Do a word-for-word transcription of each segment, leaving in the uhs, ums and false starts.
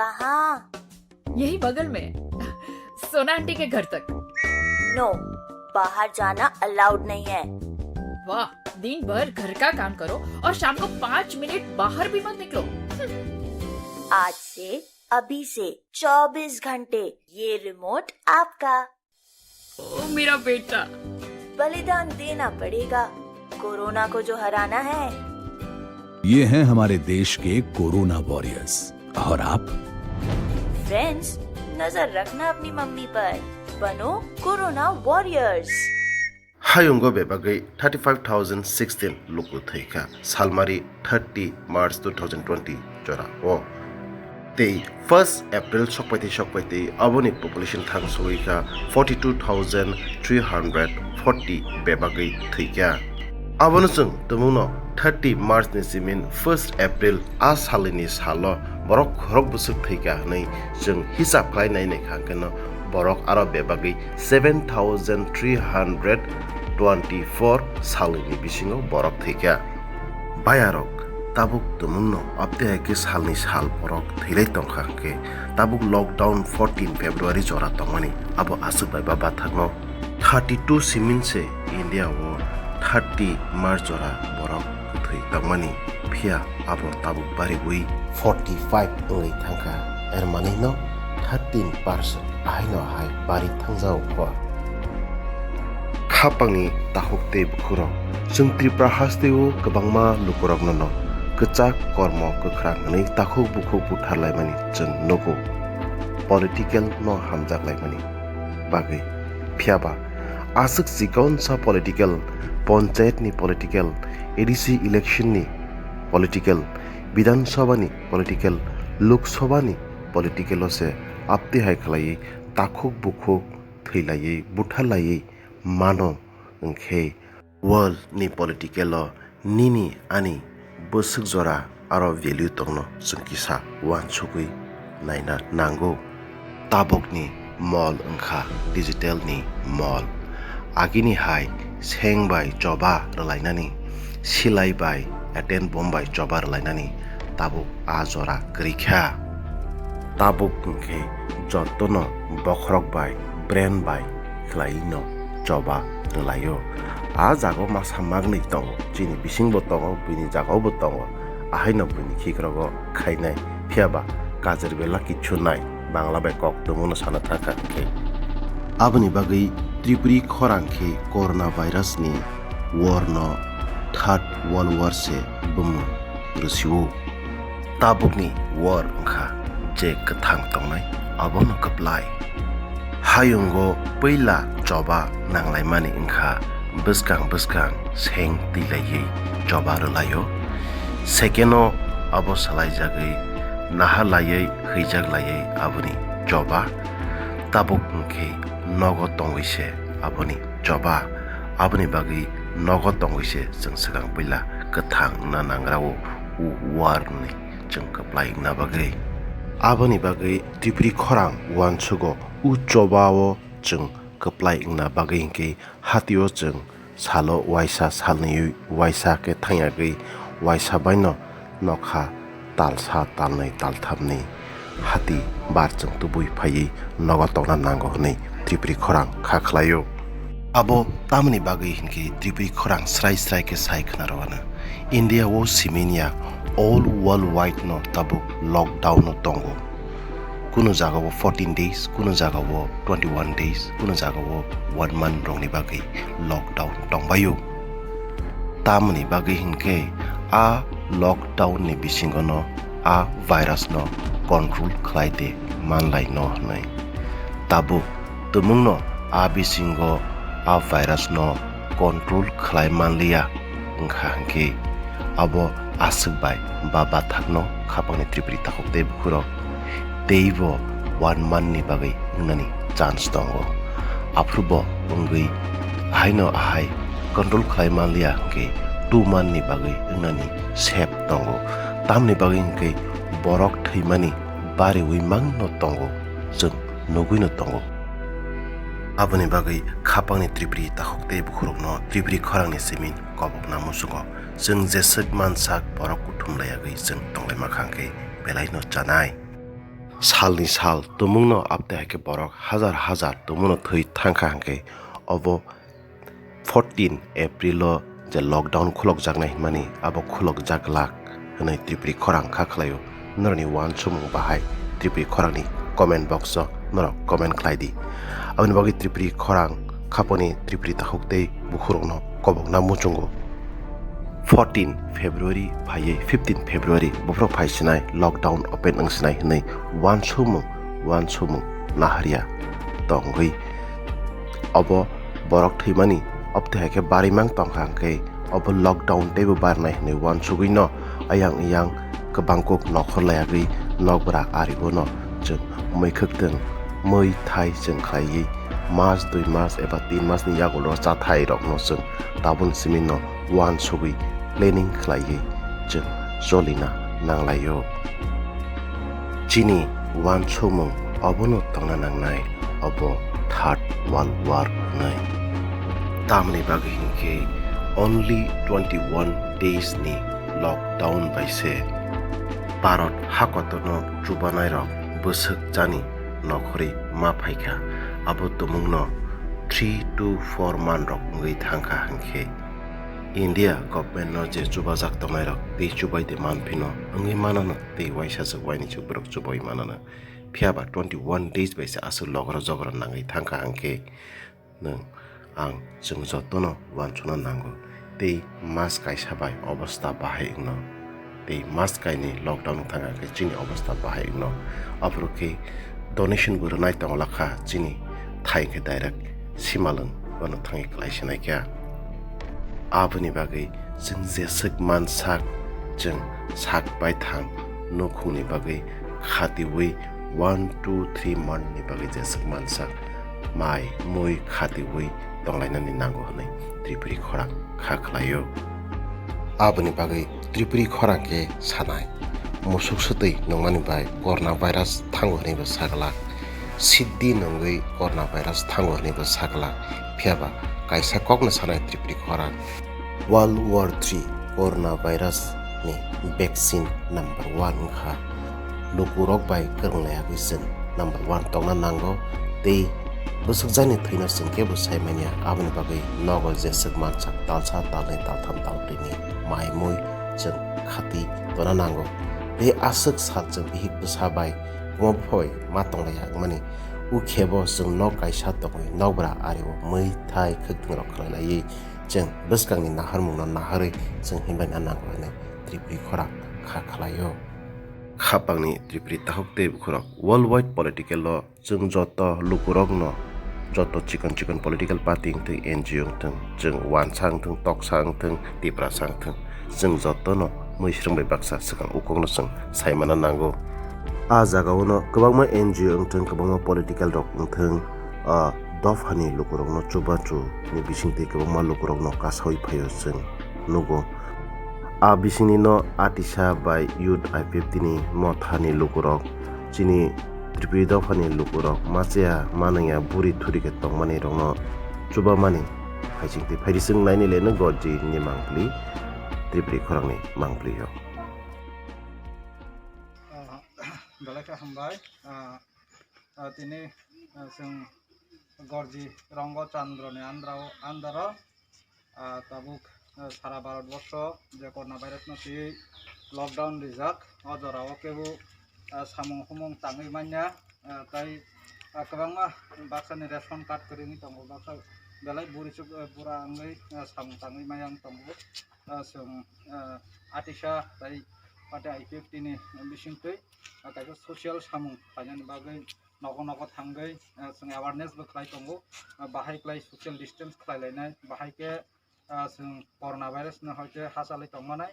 कहाँ? यही बगल में, सोना आंटी के घर तक। नो, बाहर जाना अलाउड नहीं है। वाह, दिन भर घर का काम करो और शाम को पाँच मिनट बाहर भी मत निकलो। आज से, अभी से चौबीस घंटे ये रिमोट आपका। ओ मेरा बेटा। बलिदान देना पड़ेगा कोरोना को जो हराना है। ये हैं हमारे देश के कोरोना वॉरियर्स। और आप? फ्रेंड्स, नजर रखना अपनी मम्मी पर। बनो corona warriors. Hayungo bebagwi thirty five thousand sixteen luku thwikha, salmari thirty March two thousand twenty jora o. Tei first April sokpaitwi sokpaitwi aboni population thang sogwi kha forty two thousand three hundred forty bebagwi thwikha. Abono chwng tumungno thirty March ni simin first April a salini salo borok khorok bwswk thwikha hwnwi chwng hisab khlai nai nai kha, hwnkhe no borok aro bebagwi seven thousand three hundred twenty four salini bisingo borok thwikha. Bayarok tabuk tumungno abtwi hai khe salni sal borok thwilai tongkha hwnkhe, tabuk lockdown fourteen February jora tongmani abo aswk bai ba bathakno thirty two simin se India o thirty March jora borok kwthwi tongmani, phiya abo tabuk bariwi forty five wngwi thangkha, er manwino thirteen percent ahaino ahai bari thangjago kho. Khapangni takhuk tei bukhurok, chwng Tripura hasteo kwbangma lukurokno no kwchak kormo kwkhwrang hwnwi takhuk bukhuk butharlaimani chwng nugo, political no hamjaklaimani bagwi. Phiyaba aswk chikonsa political, ponchayat ni political, A D C election ni political, Bidhan Sabha ni political, Lok Sabha ni political o se aptwi hai khlaiwi takhuk bukhuk thwilaiwi butharlaiwi mano, hwnkhe world ni political o nini ani bwswk jora aro value tongno chwng kisa uansugwi naina nango. Tabukni mol wngkha digital ni mol. Agini hai seng bai choba rwlainani, silai bai atom bomb bai choba rwlainani tabuk a jora kwrwi kha. Tabuk hwnkhe jotono bokhorok bai, brain bai khlai no choba rwlaio. A jaga o masa magni tongo, chini bisingbo tongo, buini jaga o bo tongo, ahaino buini khikrogo khainai, phiyaba kajir bela kichu nai, Bangla bai kok tongmano sana thangkha hwnkhe. Aboni bagwi Tripuri khorang khe corona virus ni war no third world war se bumung rwsio. Tabukni war wngkha je kwthang tongnai abono kwplai. Hayungo puila choba nanglaimani wngkha bwskang bwskang seng twilaiwi choba rwlaio. Second-o abo salaijagwi naharlaiwi hwijak laiwi aboni choba. Tabuk hwnkhe nogo tongwi se aboni choba. Aboni bagwi nogo tongwi se chwng swkang puila kwthang wngna nangrao u war ni chwng kwplai wngna bagwi. Aboni bagwi Tripuri khorang uansugo u choba o chwng kwplai wngna bagwi hwnkhe hatio chwng salo waisa salnwi waisa khe thangyagwi waisa baino nokha talsa talnwi talthamni hati bar chwng tubui phaiwi nogo tongna nango hwnwi Tripuri khorang kha khlaio. Abo tamoni bagwi hinkhe Tripuri khorang srai srai khe sai khna rwano. India o siminya all world wide no tabuk lockdown no tongo. Kuno jaga o fourteen days, kuno jaga o twenty one days, kuno jaga o one month rokni bagwi lockdown tongbaio. Tamoni bagwi hinkhe a lockdown ni bisingo no a virus no control khlai de manlai no hwnwi. Tabuk tumungno a bisingo a virus no control khlai manliya wngkha hwnkhe abo aswk bai ba bathakno khapangni Tripuri takhuk tei bukhurok teibo one month ni bagwi wngnani chance tongo. Aphuru bo wngwi ahaino ahai control khlai manliya hwnkhe two month ni bagwi wngnani safe tongo. Tamni bagwi hwnkhe borok thwimani bariwi mangno tongo, chwng nugwino tongo. Aboni bagwi khapangni Tripuri takhuk tei bukhurokno Tripuri khorangni simin kobokna muchungo. Chwng jeswk mansak borok kuthum layagwi chwng tonglaima kha hwnkhe belaino chanai. Salni sal tumungno apte hai khe borok hazar hazar tumungno thwi thangkha hwnkhe obo fourteen April o je lockdown khulokjaknai hwnmani abo khulokjak glak hwnwi Tripuri khorang kha khlaio. Norokni uansukmung bahai Tripuri khorangni comment box o norok comment khlai di. Aboni bagwi Tripuri khorang khaponi Tripuri takhuk tei bukhurokno kobokna muchungo. Fourteen February phaiwi fifteen February buphuru phai sinai lockdown open wng sinai hwnwi uansukmung uansukmung naharya tongwi obo borok thwimani opte hai khe barimang tongkha hwnkhe obo lockdown teibo barnai hwnwi uansugwino ayang oyang kwbangkuk nokhor layagwi nokbra aribono chwng mwkhwktwng mui thai chwng khlaiwi mas dui mas eba tin masni yagulo chathairokno chwng tabun simino uansugwi planning khlaiwi chwng cholina nanglaio. Chini uansukmung obono tongna nangnai, obo Third World War hwnwi. Tamoni bagwi hinkhe only twenty one days ni lockdown bai se Bharat hakotorno chubanairok bwswk jani nokhorwi ma phaikha. Abo tumungno three to four month rok wngwi thangkha hinkhe India government no je chubajak tongnairok tei chubai de manphino wngwi manano tei waisajak waini chuk borok chubai manano. Phiyaba twenty one days bai se aswk logro jogro nangwi thangkha hinkhe nwng ang chwng jotono uansukna nango tei mas kaisa bai obostha bahai wngno. Tei mas kainwi lockdown wng thangkha khe chini obostha bahai wngno. Aphuru khe donation bo rwnai tongla kha chini thai khe direct simalwng bono thangwi klai sinai kha. Aboni bagwi chwng jeswk man sak chwng sak bai thang nukhungni bagwi khatiwi one two three month ni bagwi jeswk man sak mai mui khatiwi tonglainani nango hwnwi Tripuri khorang kha khlaio. Aboni bagwi Tripuri khorang khe sanai, musuk swtwi nungmani bai corona virus thango hwnwi bo saglak, siddi nungwi corona virus thango hwnwi bo saglak, phiyaba kaisa kokno sanai Tripuri khorang. World War three corona virus ni vaccine number one wngkha. Lukurok bai kwrwng layagwi chwng number one tongna nango tei bwswkjakni thwino chwng kebo sai manya. Aboni bagwi nogo jeswk mansak talsa, talnwi, taltham, talbrwini mai mui chwng khati tongna nango. Tei aswk sal chwng bihik bwsa bai omo bwphai ma tonglaiya wngmani. Ukhebo chwng nok kaisa tongwi nokbra ario mui thai khwtwng rok khlai laiwi chwng bwskangni naharmungno naharwi chwng hinbaina nango hwnwi Tripuri khorang kha khlaio. Khapangni Tripuri takhuk tei bukhurok worldwide political o chwng joto lukurokno, joto chikon chikon political party wngthwng, N G O wngthwng, chwng wansa wngthwng, toksa wngthwng, tiprasa wngthwng, chwng jotono mui swrwng bai baksa swkang ukokno chwng saimana nango. A jagao no kwbangma N G O wngthwng, kwbangma political rok wngthwng, a dophani lukurokno chubachu ni bisingtwi kwbangma lukurokno kasawi phaio chwng nugo. A bisingni no Atisa bai Youth I P F T ni mothani lukurok chini Tripuri dophani lukurok machaya manwngya buri thuri khe tongmani rokno chubamani phaisingtwi phaidi chwng naini le no gorji ni mangpli Tripuri khorangni mangpli yo. Ah, belai khe hambai. Ah, ah, tini, ah, chwng gorji Rongo Chandra ni andro, andaro, ah, tabuk, ah, sara Bharat borsho je corona virus no twi lockdown rijak, o jora o kebo, ah, samung humung tangwi manya, ah, tai, ah, kwbangma baksa ni ration card kwrwngwi tongo, baksa belai buri chuk, ah, bura wngwi, ah, samung tangwi maya wng tongo. Ah, chwng, ah, Atisa tai party I P F T ni bisingtwi, ah, kaisa social samung khlainani bagwi nogo nogo thangwi, ah, chwng awareness bo khlai tongo, ah, bahai khlai social distance khlai lainai, bahai khe, ah, chwng corona virus no hoite hachalwi tongmanai.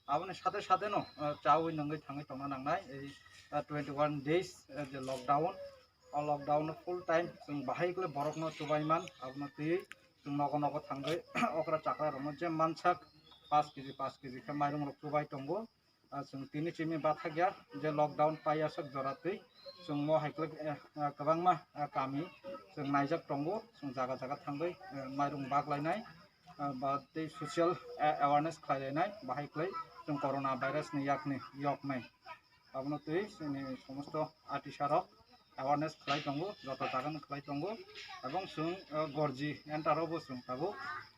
Aboni sate sate no, ah, chawi nungwi thangwi tongna nangnai, ei, ah, twenty one days, ah, je lockdown, o lockdown no full time chwng bahai khlai borokno chubaiman, abono twi chwng nogo nogo thangwi okra chakra rokno je mansak paanch K G, paanch K G khe mairung rok chubai tongo. Ah, chwng tini chini bathakya je lockdown paiya sak jora twi chwng mo hai khlai, eh, ah, kwbangma, ah, kami chwng naijak tongo, chwng jaga jaga thangwi, eh, mairung bak lainai, ah, ba tei social, eh, awareness khlai lainai, bahai khlai chwng corona virus ni yakni yoknai. Abono twi chini somosto atisarok awareness khlai tongo, joto jagano khlai tongo, ebong chwng, ah, gorji enter o bo chwng tabuk,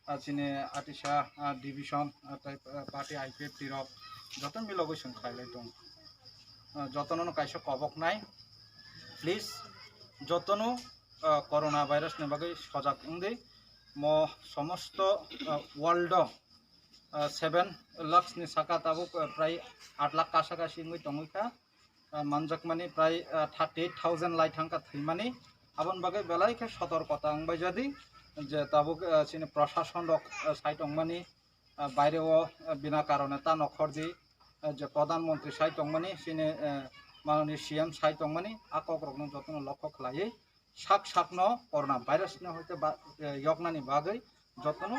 ah, chini atisa, ah, division, ah, tei, ah, party I P F T rok joto milogwi chwng khlai lai tongo. Ah, jotono no kaisa kobok nai, please, jotono, ah, corona virus ni bagwi sojak wngdi, mo somosto, ah, world o, ah, seven lakhs ni saka tabuk, ah, prai aat lakh kasa kasi wngwi tongwi kha. Ah, manjakmani prai, ah, thirty eight thousand lai thangkha thwimani. Aboni bagwi belai khe sotorkota wngbai jadi je tabuk, ah, chini prashason rok, ah, sai tongmani, ah, baire o, ah, bina karone ta nokhordi, ah, je Pradhan Mantri sai tongmani, chini, ah, manoni C M sai tongmani, a kokrokno jotono lokho khlaiwi sak sakno corona virus no hoite ba, eh, yoknani bagwi jotono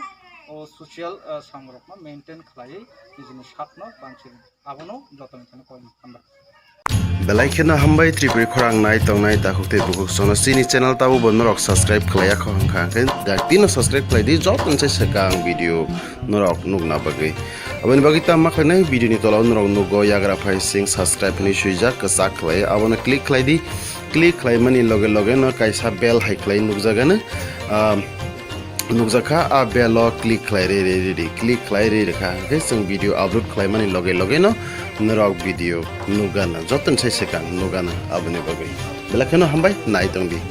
o social, eh, samrokno maintain khlaiwi nijini sakno bansiri. Abono jotoni thani koimung hambai. Belai kheno hambai Tripuri khorang nai tongnai takhuk tei bukhuk sono chini channel tabo bo norok subscribe khlaiya kho hwnkha hwnkhe daktino subscribe khlai di, joto nse swkang video norok nukna bagwi. Aboni bagwi tamo khlainai video ni tola o norok nugo yagra phai sing subscribe hinwi swijak kwchak khlai abono click khlai di. Click khlaimani loge loge no kaisa bell hai khlai nukjagano, ah, nukjakha, a bell o click khlai re re re re, click khlai re re kha, hwnkhe chwng video upload khlaimani loge loge no norok video nukgana, joto ni sai swkang nukgana. Aboni bagwi belai kheno hambai, nai tongdi.